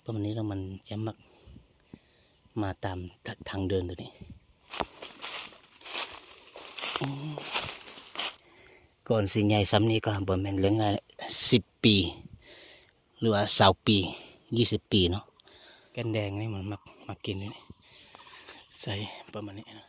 ປະມານນີ້ແລ້ວ ມັນຈະມັກມາຕາມທາງເດີນໂຕນີ້. ອືມ ກ່ອນຊິໃຫຍ່ສ່ຳນີ້ກໍບໍ່ແມ່ນເລື່ອງງ່າຍ ສິບປີ ຫຼືວ່າຊາວປີ ຊາວປີເນາະ. ແກ່ນແດງນີ້ມັນມັກ ມັກກິນຢູ່ນີ້ ໃສ່ປະມານນີ້ນະ.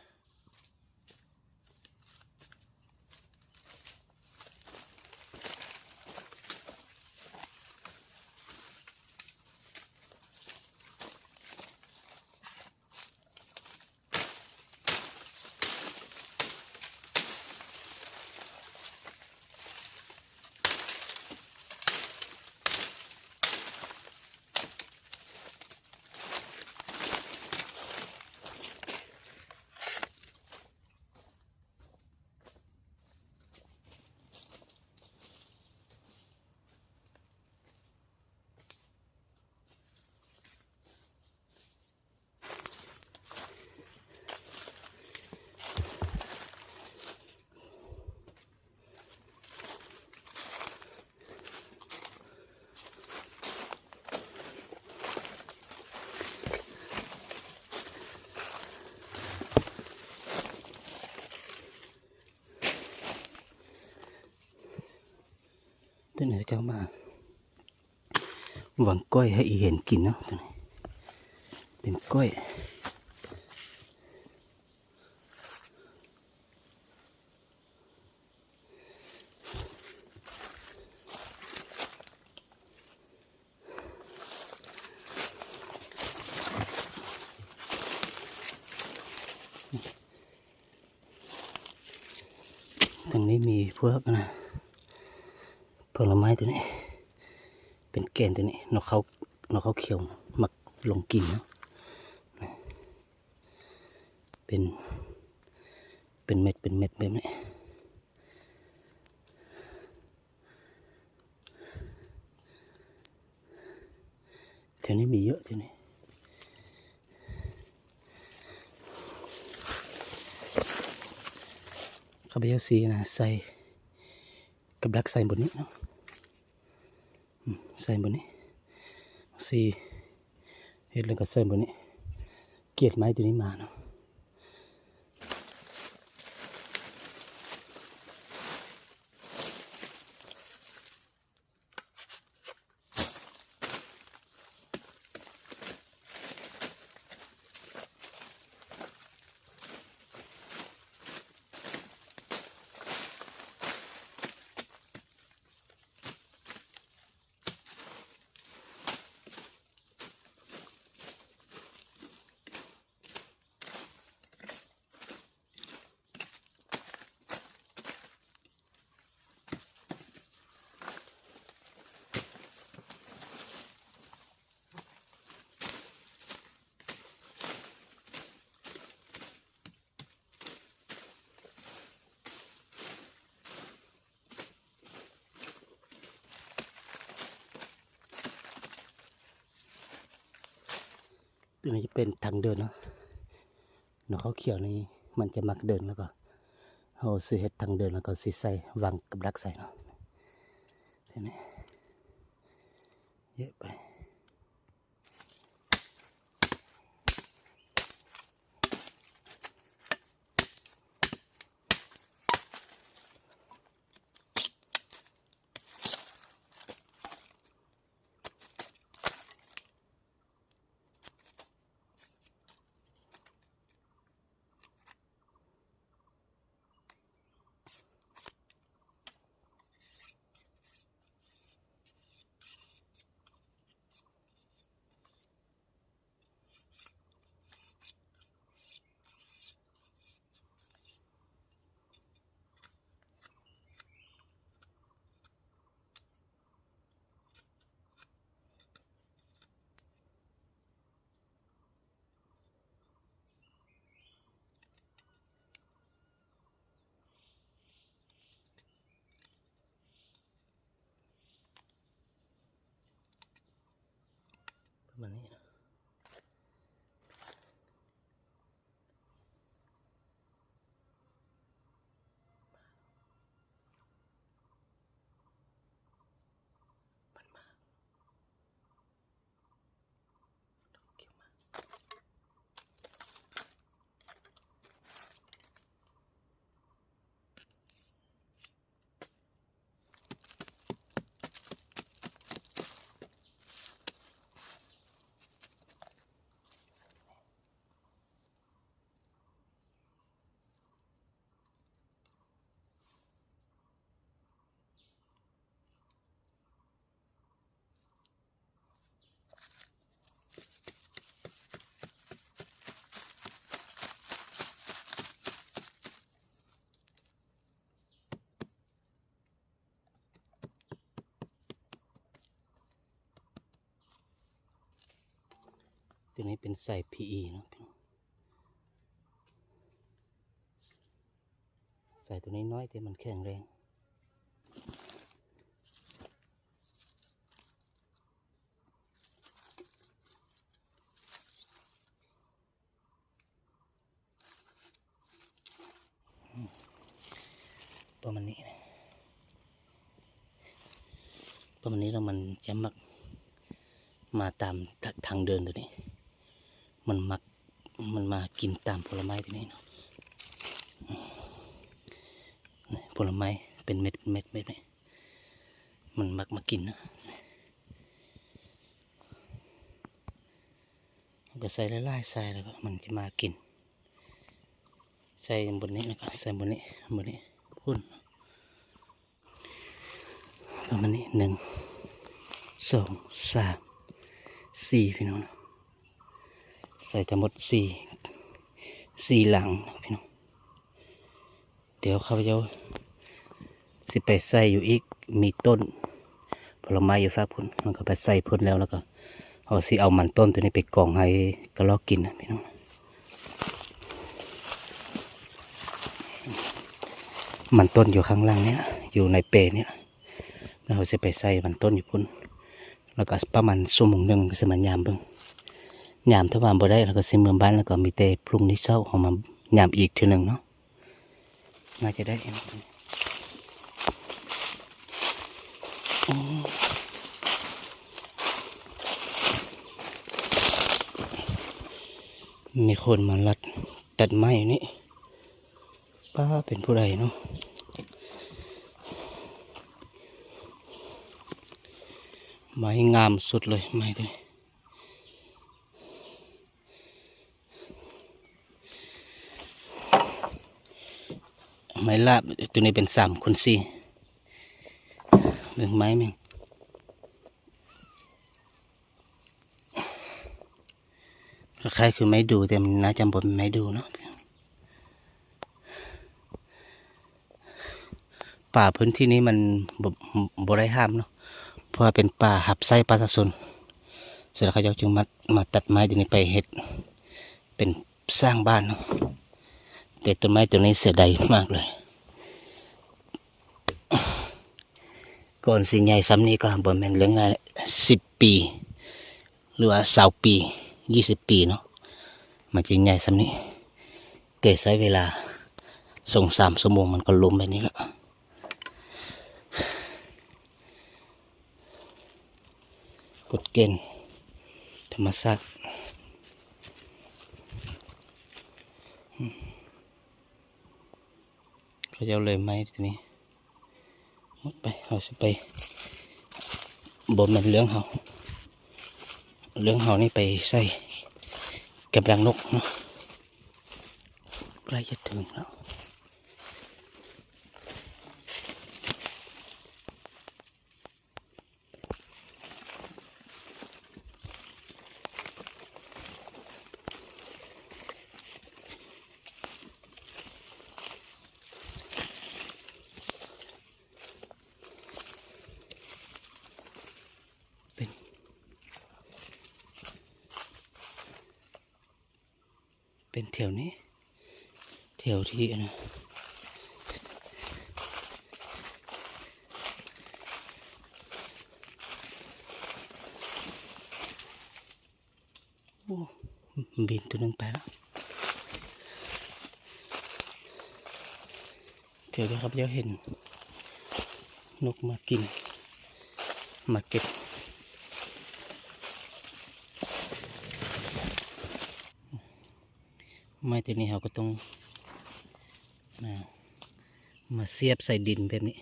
ຕົວນີ້ເຈົ້າມາວາງກ້ອຍໃຫ້ອີເຫັນກິນເນາະ. ຕົວນີ້ເປັນກ້ອຍ. ທາງນີ້ມີພວກນະ ຜົນລະໄມ້ຕົວນີ້ ເປັນແກ່ນຕົວນີ້ ນົກເຂົາ ນົກເຂົາຂຽວມັກລົງກິນເນາະ. ເປັນ ເປັນເມັດ ເປັນເມັດແບບນີ້. ແຖວນີ້ມີເຍອະ ແຖວນີ້ ຂ້າພະເຈົ້າຊິນະ ໃສ່ ກັບດັກໃສ່ບ່ອນນີ້ເນາະ. ອືມ ໃສ່ບ່ອນນີ້ ຊິເຮັດແລ້ວກໍໃສ່ບ່ອນນີ້ ກຽດໄມ້ຕົວນີ້ມາເນາະ. ຕົວນີ້ຈະເປັນທາງເດີນເນາະ. ນົກເຂົາຂຽວນີ້ມັນຈະມັກເດີນ ແລ້ວກໍເຮົາຊິເຮັດທາງເດີນ ແລ້ວກໍຊິໃສ່ ວາງກັບດັກໃສ່ເນາະ. ທີນີ້ເຍາະໄປ. ປະມານນີ້ເນາະ. ມັນມາ. ນີ້ເປັນໄຊພີອີເນາະ ໄຊໂຕນ້ອຍໆ ແຕ່ມັນແຂງແຮງ. ປະມານນີ້ ປະມານນີ້ ແລ້ວມັນຈະມັກມາຕາມທາງເດີນໂຕນີ້ ມັນມັກ ມັນມາກິນຕາມຜົນລະໄມ້ໂຕນີ້ເນາະ ຜົນລະໄມ້ເປັນເມັດ ເມັດ ເມັດນີ້ ມັນມັກມາກິນເນາະ. ເຮົາກໍໃສ່ຫຼາຍໆ ໃສ່ແລ້ວກໍມັນຈະມາກິນ ໃສ່ບ່ອນນີ້ ແລ້ວກໍໃສ່ບ່ອນນີ້ ບ່ອນນີ້ພຸ້ນ ປະມານນີ້ ໜຶ່ງ ສອງ ສາມ ສີ່ ພີ່ນ້ອງ ໃສ່ທັງໝົດສີ່ ສີ່ຫຼັງພີ່ນ້ອງ. ດຽວຂ້າພະເຈົ້າຊິໄປໃສ່ຢູ່ອີກ ມີຕົ້ນຜົນລະໄມ້ຢູ່ຟາກພຸ້ນ ມັນກໍໄປໃສ່ພຸ້ນແລ້ວ ແລ້ວກໍເຮົາຊິເອົາມັນຕົ້ນໂຕນີ້ໄປກອງໃຫ້ກະລອກກິນນະພີ່ນ້ອງ. ມັນຕົ້ນຢູ່ຂ້າງຫຼັງນີ້ລະ ຢູ່ໃນເປນີ້ລະ ແລ້ວເຮົາຊິໄປໃສ່ມັນຕົ້ນຢູ່ພຸ້ນ ແລ້ວກໍປະມານຊົ່ວໂມງໜຶ່ງກໍຊິມາຍາມເບິ່ງ ຍາມຖ້າວ່າບໍ່ໄດ້ ແລ້ວກໍຊິເມືອບ້ານ ແລ້ວກໍມີແຕ່ພລຸ່ງນີ້ເຊົ້າເຮົາມາຍາມອີກເທື່ອໜຶ່ງເນາະ. ໜ້າຈະໄດ້ ໂອ້ ມີຄົນມາລັດຕັດໄມ້ຢູ່ນີ້ ປ້າ ເປັນຜູ້ໃດເນາະ ໄມ້ງາມສຸດເລີຍ ໄມ້ໂຕນີ້. ໄມ້ລາບ ໂຕນີ້ເປັນສາມຄູນສີ່ ເບິ່ງໄມ້ແມ່ງ ຄ້າຍໆ ຄືໄມ້ດູ່ ແຕ່ມັນໜ້າຈະບໍ່ແມ່ນໄມ້ດູ່ເນາະ. ປ່າພື້ນທີ່ນີ້ມັນບໍ່ ບໍ່ໄດ້ຫ້າມເນາະ ເພາະວ່າເປັນປ່າຮັບໃຊ້ປະຊາຊົນ ສະນັ້ນເຂົາເຈົ້າຈຶ່ງມາ ມາຕັດໄມ້ຕົວນີ້ໄປເຮັດເປັນສ້າງບ້ານເນາະ. ແຕ່ຕົ້ນໄມ້ຕົວນີ້ເສຍດາຍມາກເລີຍ ກ່ອນຊິໃຫຍ່ສ່ຳນີ້ກໍບໍ່ແມ່ນເລື່ອງງ່າຍ ສິບປີ ຫຼືວ່າຊາວປີ ຊາວປີເນາະ ມັນຈຶ່ງໃຫຍ່ສ່ຳນີ້ ແຕ່ໃຊ້ເວລາສອງສາມຊົ່ວໂມງມັນກໍລົ້ມແບບນີ້ລະ. ກົດເກນທຳມະຊາດ ເຂົາເຈົ້າເລີຍໄມ້ຕົວນີ້ໝົດໄປ ເຮົາຊິໄປ ບໍ່ແມ່ນເລື່ອງເຮົາ ເລື່ອງເຮົານີ້ໄປໃສ່ກຳລັງນົກເນາະ ໃກ້ຈະເຖິງແລ້ວ. ເປັນ ເປັນແຖວນີ້ ແຖວທີ່ອັນນັ້ນ ໂອ້ ບິນຕົວໜຶ່ງໄປລະ. ເທື່ອດຽວຂ້າພະເຈົ້າເຫັນນົກມາກິນ ມາເກັບ. ໄມ້ຕົວນີ້ເຮົາກໍຕ້ອງ ມາ ມາສຽບໃສ່ດິນແບບນີ້.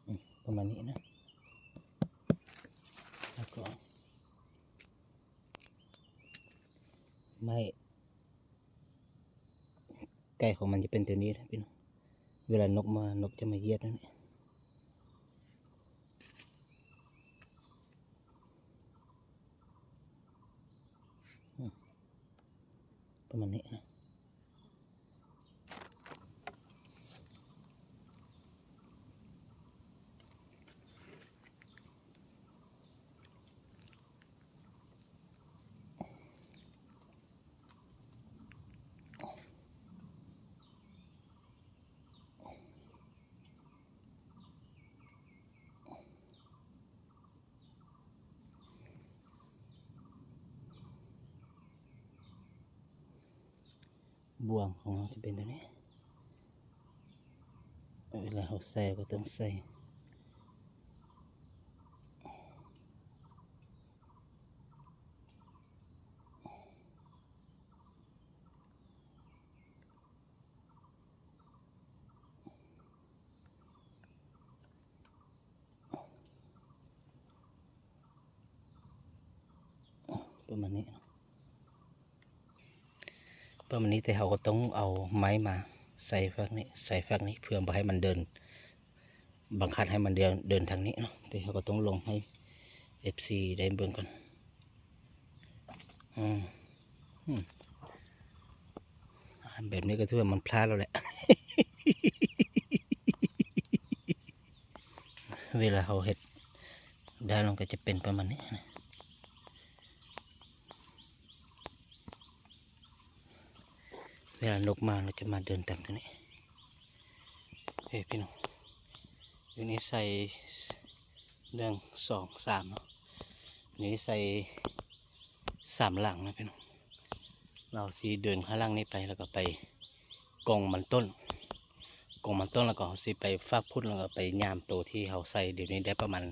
ອືມ ປະມານນີ້ນະ ແລ້ວກໍໄມ້ໄກ່ຂອງມັນຈະເປັນຕົວນີ້ນະພີ່ນ້ອງ ເວລານົກມາ ນົກຈະມາຢຽບນັ້ນແຫຼະ. ອືມ ປະມານນີ້ນະ. ບ່ວງຂອງເຮົາຈະເປັນແບບນີ້ ເວລາເຮົາໃສ່ກໍຕ້ອງໃສ່ ປະມານນີ້ເນາະ ປະມານນີ້ ແຕ່ເຮົາກໍຕ້ອງເອົາໄມ້ມາໃສ່ຟາກນີ້ ໃສ່ຟາກນີ້ ເພື່ອບໍ່ໃຫ້ມັນເດີນ ບັງຄັບໃຫ້ມັນເດີນ ເດີນທາງນີ້ເນາະ ແຕ່ເຮົາກໍຕ້ອງລົງໃຫ້ເອັຟຊີໄດ້ເບິ່ງກ່ອນ. ອືມ ອືມ ແບບນີ້ກໍຖືວ່າມັນພາດແລ້ວແຫຼະ ເວລາເຮົາເຮັດໄດ້ ມັນກໍຈະເປັນປະມານນີ້ນະ. ເວລານົກມາ ລາວຈະມາເດີນຕາມຕົວນີ້ ເອີ ພີ່ນ້ອງ ຢູ່ນີ້ໃສ່ ໜຶ່ງ ສອງ ສາມເນາະ ນີ້ໃສ່ສາມຫຼັງນະພີ່ນ້ອງ. ລາວຊິເດີນຂ້າງຫຼັງນີ້ໄປ ແລ້ວກໍໄປກົງມັນຕົ້ນ ກົງມັນຕົ້ນ ແລ້ວກໍເຮົາຊິໄປຟາກພຸ້ນ ແລ້ວກໍໄປຍາມໂຕທີ່ເຮົາໃສ່ດຽວນີ້ໄດ້ປະມານ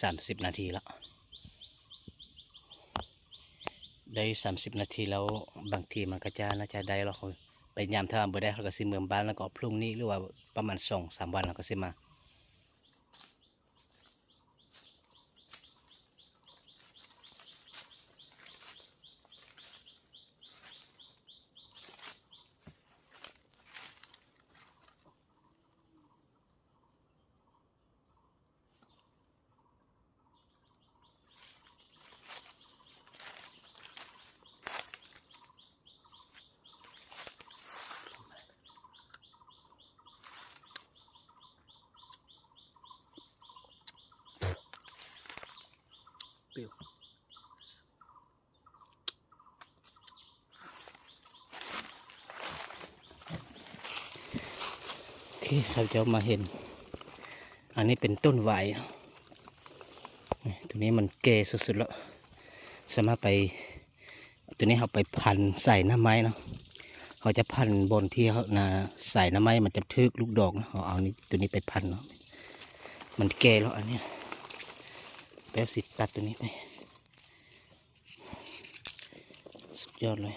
ສາມສິບນາທີລະ ໄດ້ສາມສິບນາທີແລ້ວ ບາງທີມັນກໍຈະ ໜ້າຈະໄດ້ລະ ເຮົາໄປຍາມ ຖ້າວ່າບໍ່ໄດ້ ເຮົາກໍຊິເມືອບ້ານ ແລ້ວກໍພລຸ່ງນີ້ ຫຼືວ່າປະມານສອງສາມວັນ ເຮົາກໍຊິມາ. ໂອເຄ ຂ້າພະເຈົ້າມາເຫັນ ອັນນີ້ເປັນຕົ້ນຫວາຍເນາະ ນີ້ ຕົວນີ້ມັນແກ່ສຸດໆແລ້ວ ສາມາດໄປ ຕົວນີ້ເຮົາໄປພັນສາຍໜ້າໄມ້ເນາະ ເຮົາຈະພັນບ່ອນທີ່ເຮົາ ນະ ສາຍໜ້າໄມ້ມັນຈະຖືກລູກດອກເນາະ ເຮົາເອົານີ້ ຕົວນີ້ໄປພັນເນາະ ມັນແກ່ແລ້ວ ອັນນີ້ ແລ້ວຊິຕັດຕົວນີ້ໄປ. ສຸດຍອດເລີຍ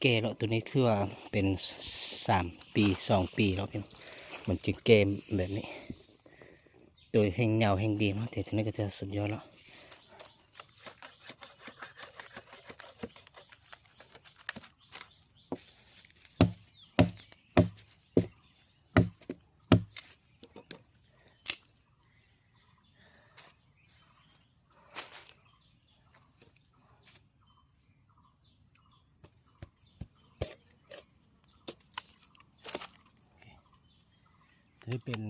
ແກ່ແລ້ວ ຕົວນີ້ຖືວ່າເປັນສາມປີ ສອງປີແລ້ວ ມັນຈຶ່ງແກ່ແບບນີ້ ໂຕແຮ່ງຍາວແຮ່ງດີເນາະ ແຕ່ຕົວນີ້ກໍຖືວ່າສຸດຍອດແລ້ວ. ໂອເຄ ຕົວນີ້ເປັນ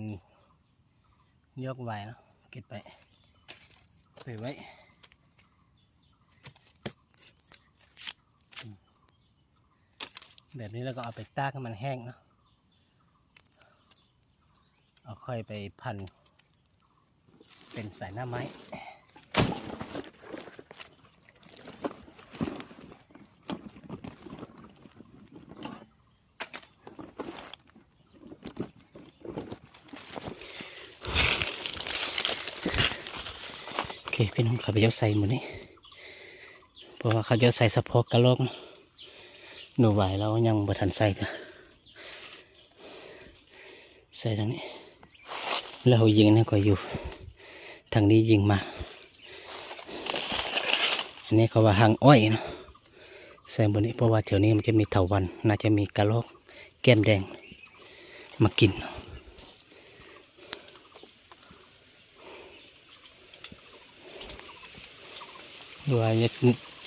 ຍອດຫວາຍເນາະ ເກັບໄປ ໄປໄວ້ ອືມ ແບບນີ້ແລ້ວກໍເອົາໄປຕາກໃຫ້ມັນແຫ້ງເນາະ ເອົາຄ່ອຍໄປພັນເປັນສາຍໜ້າໄມ້. ໂອເຄ ພີ່ນ້ອງ ຂ້າພະເຈົ້າໃສ່ມື້ນີ້ ເພາະວ່າຂ້າພະເຈົ້າໃສ່ສະເພາະກະລອກເນາະ ໜູຫວາຍລາວຍັງບໍ່ທັນໃສ່ເທື່ອ ໃສ່ທາງນີ້ ແລ້ວເຮົາຍິງອັນນີ້ກໍຢູ່ທາງນີ້ຍິງມາ ອັນນີ້ເຂົາວ່າຫາງອ້ອຍເນາະ ໃສ່ບ່ອນນີ້ ເພາະວ່າແຖວນີ້ມັນຈະມີເຖົາວັນ ໜ້າຈະມີກະລອກແກ້ມແດງມາກິນເນາະ ຫຼືວ່າ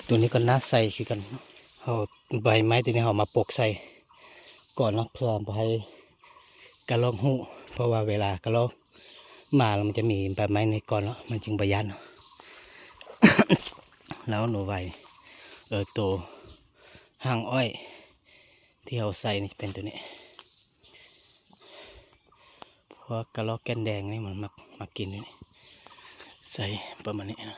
ຕົວນີ້ກໍໜ້າໃສ່ຄືກັນເນາະ ເຮົາ ໃບໄມ້ຕົວນີ້ເຮົາມາປົກໃສ່ກ່ອນເນາະ ເພື່ອບໍ່ໃຫ້ກະລອກຮູ້ ເພາະວ່າເວລາກະລອກມາແລ້ວ ມັນຈະມີໃບໄມ້ໃນກ່ອນເນາະ ມັນຈຶ່ງບໍ່ຢ້ານເນາະ ແລ້ວໜູໄວ ເອີ ໂຕຫາງອ້ອຍທີ່ເຮົາໃສ່ນີ້ເປັນຕົວນີ້ ພວກກະລອກແກ່ນແດງນີ້ມັນມັກ ມັກກິນຢູ່ນີ້ ໃສ່ປະມານນີ້ນະ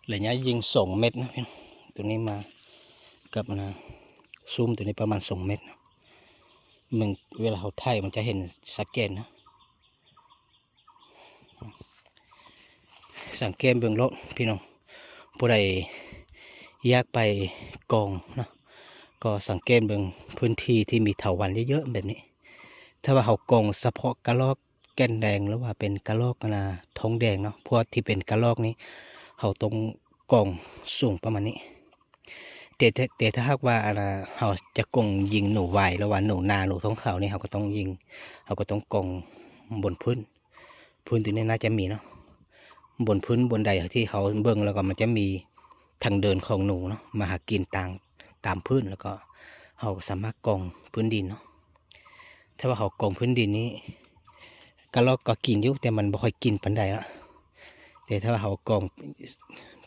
ໄລຍະຍິງສອງເມັດນະ ຕົວນີ້ມາກັບອັນນະ ຊູມໂຕນີ້ປະມານສອງແມັດເນາະ. ເບິ່ງ ເວລາເຮົາຖ່າຍມັນຈະເຫັນຊັດເຈນເນາະ. ສັງເກດເບິ່ງໂລດພີ່ນ້ອງ, ຜູ້ໃດຢາກໄປກອງເນາະ ກໍສັງເກດເບິ່ງພື້ນທີ່ທີ່ມີເຖົາວັນເຍາະໆແບບນີ້. ຖ້າວ່າເຮົາກອງສະເພາະກະລອກແກ່ນແດງ ຫຼືວ່າເປັນກະລອກ ອັນນ່າ ທ້ອງແດງເນາະ, ພວກທີ່ເປັນກະລອກນີ້ເຮົາຕ້ອງກອງສູງປະມານນີ້. ແຕ່ ແຕ່ ແຕ່ຖ້າຫາກວ່າ ອັນນ່າ ເຮົາຈະກອງຍິງໜູວາຍ ຫຼືວ່າໜູນາ ໜູທ້ອງຂາວນີ້ ເຮົາກໍຕ້ອງຍິງ ເຮົາກໍຕ້ອງກອງບົນພື້ນ. ພື້ນຕົວນີ້ໜ້າຈະມີເນາະ, ບົນພື້ນບ່ອນໃດທີ່ເຮົາເບິ່ງແລ້ວກໍມັນຈະມີທາງເດີນຂອງໜູເນາະ ມາຫາກິນຕາມ ຕາມພື້ນ, ແລ້ວກໍເຮົາກໍສາມາດກອງພື້ນດິນເນາະ. ຖ້າວ່າເຮົາກອງພື້ນດິນນີ້ ກະລອກກໍກິນຢູ່ ແຕ່ມັນບໍ່ຄ່ອຍກິນປານໃດເນາະ. ແຕ່ຖ້າວ່າເຮົາກອງ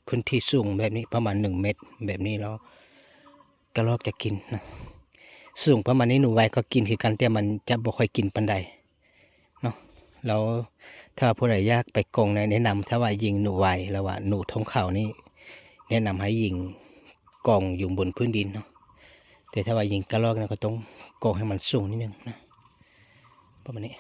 ພື້ນທີ່ສູງແບບນີ້ ປະມານໜຶ່ງແມັດແບບນີ້ແລ້ວ ກະລອກຈະກິນເນາະ. ສູງປະມານນີ້ໜູວາຍກໍກິນຄືກັນ ແຕ່ມັນຈະບໍ່ຄ່ອຍກິນປານໃດເນາະ. ແລ້ວຖ້າຜູ້ໃດຢາກໄປກອງ ແນະນຳ ຖ້າວ່າຍິງໜູວາຍ ຫຼືວ່າໜູທ້ອງຂາວນີ້ ແນະນຳໃຫ້ຍິງກອງຢູ່ບົນພື້ນດິນເນາະ. ແຕ່ຖ້າວ່າຍິງກະລອກນະ ກໍຕ້ອງກອງໃຫ້ມັນສູງນິດໜຶ່ງນະ ປະມານນີ້.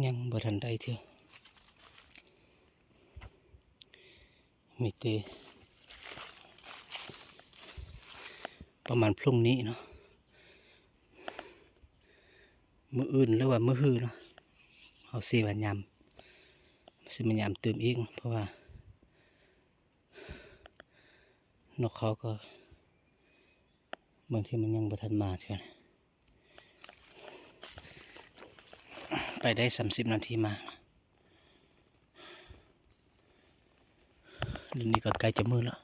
ຍັງບໍ່ທັນໄດ້ເທື່ອ ມີແຕ່ປະມານພລຸ່ງນີ້ເນາະ ມື້ອື່ນ ຫຼືວ່າມື້ຮືເນາະ ເຮົາຊິມາຍາມ ຊິມາຍາມຕື່ມອີກ ເພາະວ່າ ນົກເຂົາກໍບາງທີມັນຍັງບໍ່ທັນມາເທື່ອ. ໄປໄດ້ສາມສິບນາທີມາ. ດຽວນີ້ກໍໃກ້ຈະມືດແລ້ວ.